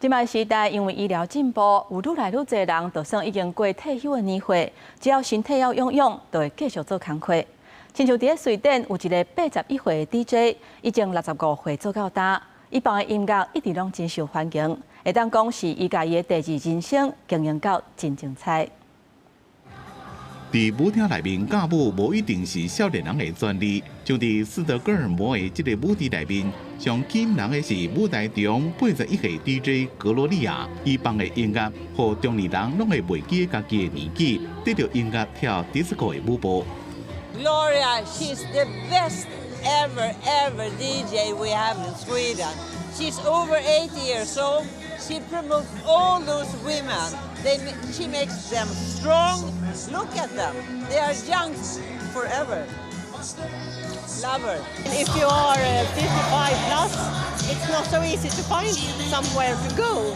這擺時代因為醫療進步，有愈來愈濟人，就算已經過退休的年歲，只要身體猶勇勇，就會繼續做工課。親像佇咧瑞典有一个81歲的 DJ，已經65歲做到今，伊放的音樂一直攏真受歡迎，會當講是伊共伊的第二人生經營到真精彩。佇舞廳內面跳舞，無一定是少年人的專利。像佇斯德哥爾摩的這个舞池內面，上吸引人的是舞台中81歲 DJ 格羅利亞，伊放的音樂，予中年人攏會袂記家己的年紀，綴著音樂跳迪斯科的舞步。 Gloria, she's the best ever, ever DJ we have in Sweden. She's over 80 years old. She promotes all those women. She makes them strong. Look at them. They are young forever. Love her. If you are 55 plus, it's not so easy to find somewhere to go.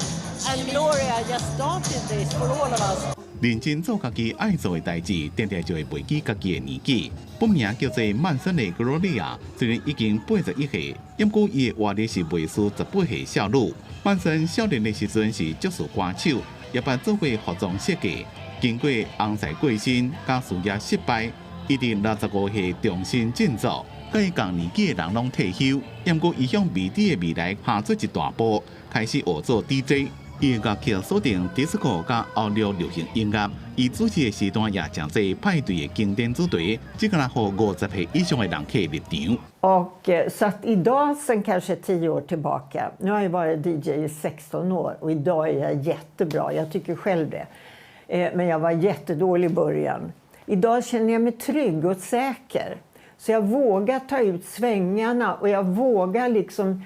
And Gloria just started this for all of us. 認真做家己愛做的代誌，定定就會袂記家己的年紀。本名叫做曼森的格羅利亞，雖然已經81歲，毋過伊的活力是袂輸18歲少女。曼森少年的時陣是爵士歌手，也捌做過服裝設計。經過翁婿過身，佮事業失敗，伊佇65歲重新振作。佮伊仝年紀的人攏退休，毋過伊向未知的未來踏出一大步，開始學做 DJ。伊的樂曲鎖定迪斯科佮歐陸流行音樂，伊主持的時段也誠濟派對的經典主題，這敢若予50歲以上的人客入場。 Och så att idag, sen kanske 10 år tillbaka, nu har jag varit DJ i 16 år och idag är jag jättebra, jag tycker själv det. Men jag var jättedålig i början. Idag känner jag mig trygg och säker. Så jag vågar ta ut svängarna och jag vågar liksom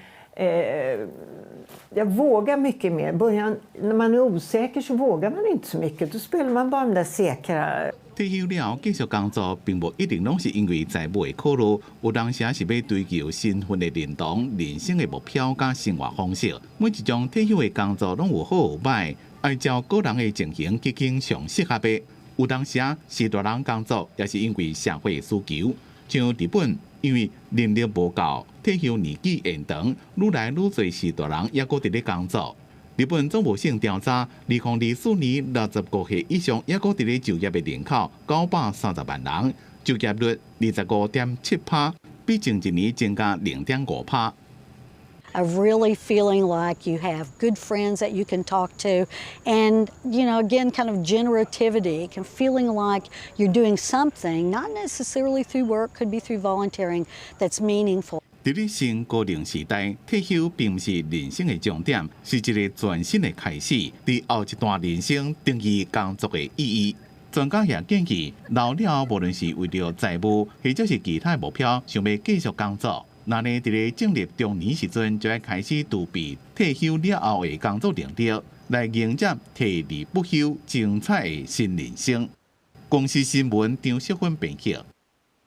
jag vågar mycket mer. Början, när man är osäker så vågar man inte så mycket. Då spelar man bara de där säkra. 退休了後繼續工作，並無一定攏是因為財務的考慮，有當時是欲追求身份的認同、人生的目標佮生活方式。每一種退休的工作攏有好有䆀，按照個人的情形去揀上適合的。有當時是大人工作，也是因為社會需求。像日本，因為能力無夠，退休年紀延長，愈來愈濟序大人猶閣佇咧工作。日本總務省調查，2024年65歲以上猶閣佇咧就業的人口930萬人，就業率25.7趴，比前一年增加0.5趴。 Of really feeling like you have good friends that you can talk to and again, kind of generativity and feeling like you're doing something, not necessarily through work, could be through volunteering, that's meaningful. 佇咧新高齡時代，退休並毋是人生的終點，是一个全新的開始。佇後一段人生定義工作的意義。專家也建議，老了無論是為著財務，或者是其他目標，想欲繼續工作，若呢佇咧進入中年時陣，就愛開始儲備退休了後的工作能力，來迎接退而不休精彩的新人生。公視新聞張淑芬編輯。